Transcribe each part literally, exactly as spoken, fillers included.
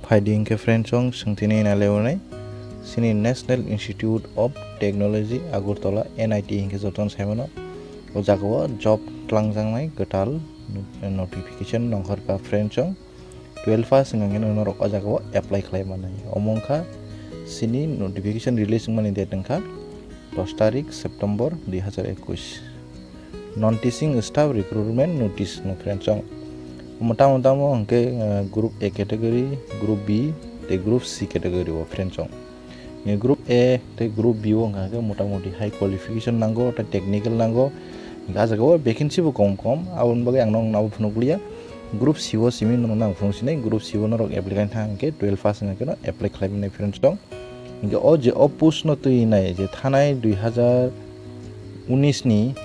Phaidi hinkhe friend chong, chwng tini nailaiwi nai. Chini National Institute of Technology Agartala, N I T hinkhe jotono saimano. O jagao job twlangjaknai kwtal notification nongkhorkha friend chong. Twelve pass wngkha khe norok o jagao apply khlai manai. Omo wngkha chini notification release wngmani date wngkha dos tarik September dui hazar ekush. Non teaching staff recruitment notice no friend chong. Omo tamo tamo hwnkhe, eh, group A category, group B tei group C category o friend chong. Ni group A tei group B o wngkha khe motamoti high qualification nango, tei technical nango. Hingkhe ah jagao vacancy bo kom kom, aboni bagwi ang nokno abo phunukliya. Group C o simi norok nang phunuk sinai, group C o norok apply khaina thang khe twelve pass wngkha khe no apply khlai mani friend chong. Hingkhe o je o post no twi nai je thanai dui hazar unis ni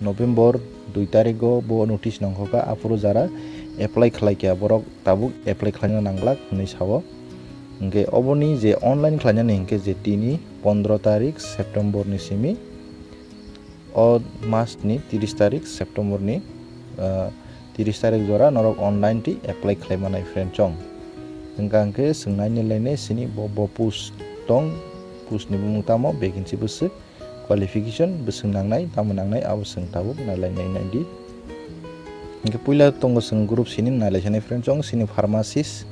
November dui tarigo bo notice nongkhorkha, aphuru jara apply khlaikha, borok tabuk apply khlaina nanglak hwnwi sao. Hingkhe oboni je online khlainani hingkhe je tini pondro tarik September ni simi, o mas ni tiris tarik September ni, ah, tiris tarik jora norok online twi apply khlai manai friend chong. Hingkha hingkhe swngnaini lainai sini bo, bo post tong, post ni bumung tamo, vacancy bwswk, qualification bwswk nangnai, tamo nangnai, abo chwng tabuk nailainai naidi. Hingkhe puila tongo chwng group C ni nailaisanai friend chong, sini pharmacist.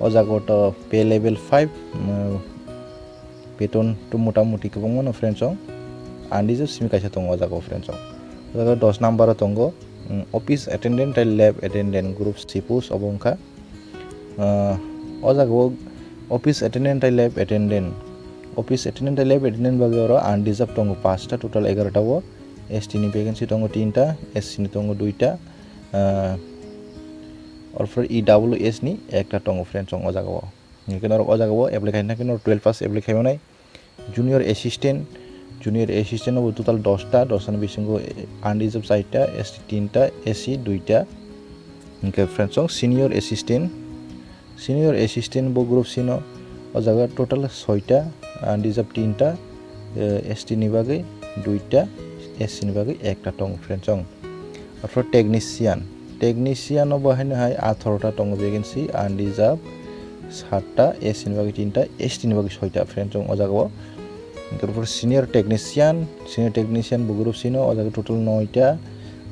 O jaga o to pay level five, um, beton to motamoti kwbangma no friend chong. Unreserved simi kaisa tongo o jaga o friend chong. O jaga dos number o tongo, um, office attendant tei lab attendant, group C post obo wngkha. Ah, o jaga o office attendant tei lab attendant. Office attendant tei lab attendant bagwi oro unreserved tongo pasta, total egarota o. S T ni vacancy tongo tinta, S C ni tongo duita, ah, orpor E W S ni ekta tongo friend chong o jaga o. Hingkhe norok o jaga o apply khaina khe norok twelve pass apply khai manai. Junior assistant, junior assistant no bo total dosta, dosta ni bisingo, eh, unreserved chaita, S T tinta, S C duita. Hingkhe friend chong senior assistant, senior assistant bo group C no o jaga total soita, unreserved tinta, eh, S T ni bagwi duita, S C ni bagwi ekta tongo friend chong. Arpor technician, technician o bo haino hai atharo ta tongo vacancy, unreserved satta, S C ni bagwi tinta, S T ni bagwi soita friend chong o jaga o. Arpor senior technician, senior technician bo group C no o jaga total noita,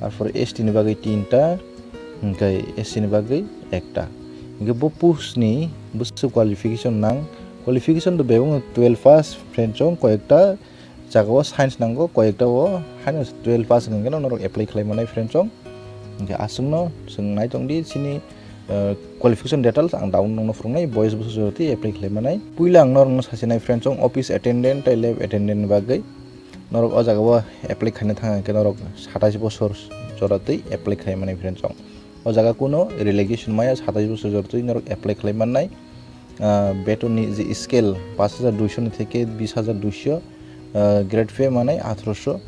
arpor S T ni bagwi tinta, hingkhe S C ni bagwi ekta. Hingkhe bo post ni bwswk qualification nang, qualification to bebak no twelve pass friend chong, koyekta jaga o science nango, koyekta o haino twelve pass wngkha khe norok apply khlai manai friend chong. Hingkhe aswkno chwng nai tong di chini, eh, qualification details ang down nongno phwrwngnai, boys bwswk jora twi apply khlai manai. Puila ang norokno sasinai friend chong, office attendant tei lab attendant ni bagwi. Norok o jaga o apply khaina thang khe norok satais bosor jora twi apply khlai manai friend chong. O jaga kuno relegation maya, satais bosor jora twi norok apply khlai mannai. Ah, beton ni je scale, pash hajar duisho ni theke bish hajar duisho, ah, grade pay manai atharoso.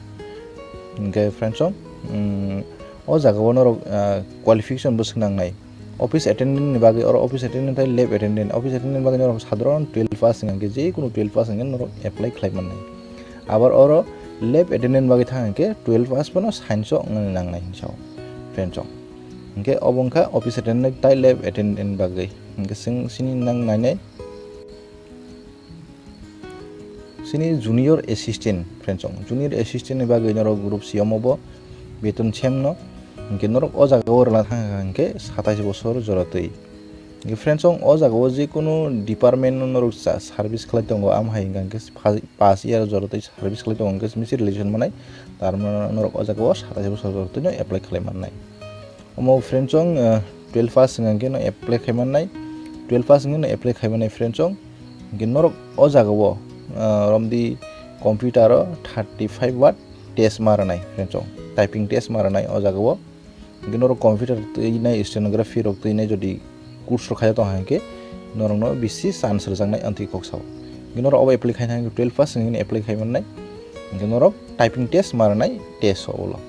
Hingkhe friend chong, mm, o jaga o norok, ah, qualification bwswk nangnai. Office attendant ni bagwi, oro office attendant tei lab attendant, office attendant bagwi norok sadharon twelve pass wngkha khe, je kunu twelve pass wngkha norok apply khlai mannai. Abar oro lab attendant bagwi thang khe twelve pass phano science o wngna nangnai hinwi sao friend chong. Hingkhe obo wngkha office attendant tei lab attendant bagwi. Hingkhe chwng sini nang nainai. Sini junior assistant friend chong. Junior assistant ni bagwi norok group C omo bo beton sem no. Hingkhe norok o jaga o rwna thang kha hingkhe satais bosor jora twi. Hingkhe friend chong o jaga o je kunu department no norok sa-, service khlai tongo, am hai hingkha hingkhe pha-, pass year jora twi service khlai tongo hingkhe misi relation manai. Tar mane norok o jaga o satais bosor jora twi no apply khlai mannai. Omo friend chong, eh, twelve pass wngkha khe no apply khai mannai. Twelve pass wngkha no apply khai mannai friend chong. Hingkhe norok o jaga o, eh, romdi computer o thirty five watt test ma rwnai friend chong. Typing test ma rwnai o jaga o. Hingkhe norok computer twi nai stenography rok twi nai jodi course rok khai tong hingkhe norokno bisi chance rwjaknai amtwi kok sao. Hingkhe norok obo apply khai thang twelve pass wngkhe apply khai mannai. Hingkhe norok typing test ma rwnai test o ulo.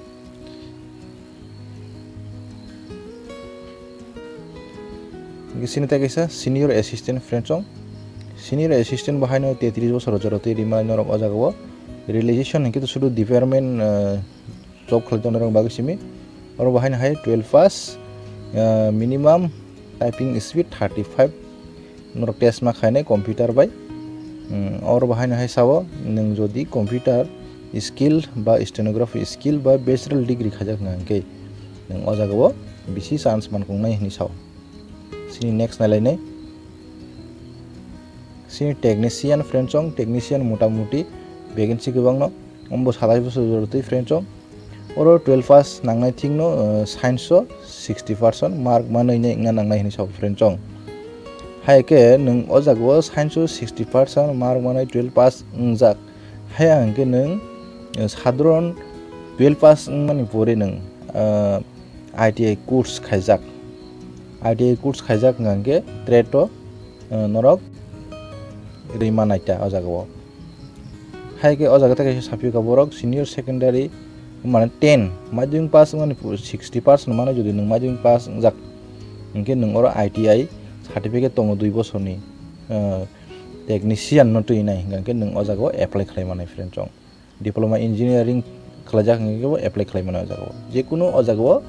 Hingkhe sini tei kaisa senior assistant friend chong. Senior assistant bo haino tetris bosor jora twi rimani norok o jaga o. Realization hingkhe to sudu department, ah, job khlai tongnai rok bagwi simi. Oro bo haino hai twelve pass, ah, minimum typing speed thirty five norok test ma khainai computer bai. Hmm, oro bo haino hai sao, nwng jodi computer skill ba stenography skill ba bachelor degree khaijak hwnkha hwnkhe nwng o jagao bisi chance mankungnai hinwi sao. Sini next nailainai. Sini technician friend chong, technician motamuti vacancy kwbangno, ombo satais bosor jorotwi friend chong. Oro twelve pass nangnai thikno, uh, science o sixty percent mark manwi nai wngna nangnai hinwi sao friend chong. Hai khe nwng o jagao science o sixty percent mark manwi twelve pass wngjak. Hai hwnkhe nwng, uh, sadharon twelve pass wngmani pore nwng, uh, I T I course khaijak. I T I course khaijak hwnkha hwnkhe trade o, uh, norok rima naita o jagao. Hai khe o jaga tei kaisa saphi ka borok senior secondary mane ten madhyamik pass wngmani sixty percent mano, jodi nwng madhyamik pass wngjak hwnkhe nwng oro I T I certificate tongo dui bosorni, uh, technician no twi nai hwnkha hwnkhe nwng o jagao apply khlai manai friend chong. Diploma engineering khlaijak hwnkhe bo apply khlai mano o jagao. Jekunu o jagao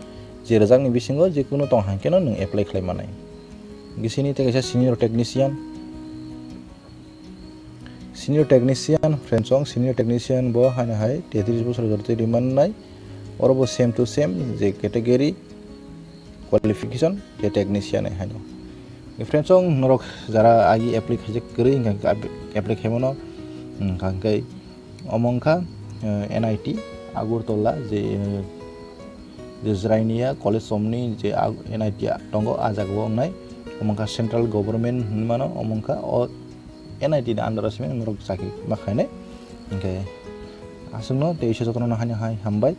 je rwjakni bisingo jekunu tong hai kheno nwng apply khlai manai. Gisini tei kaisa senior technician. Senior technician, friend chong, senior technician bo haino hai tetris bosor jorotwi rimannai. Oro bo same to same je category, qualification je technician hai haino. Friend chong, norok jara agi apply khaijak kwrwi hwnkha hwnkhe apply khaimano, hwnkha hwnkhe omo wngkha, eh, N I T Agartala je, eh, je Jrainia College somni je ag-, N I T tongo, ah jagao wngnai. Omo wngkha central government hinwi mano, omo wngkha o N I T ni under o simi norok chakri ma khainai. Hwnkhe aswkno tei jotono haino hai hambai.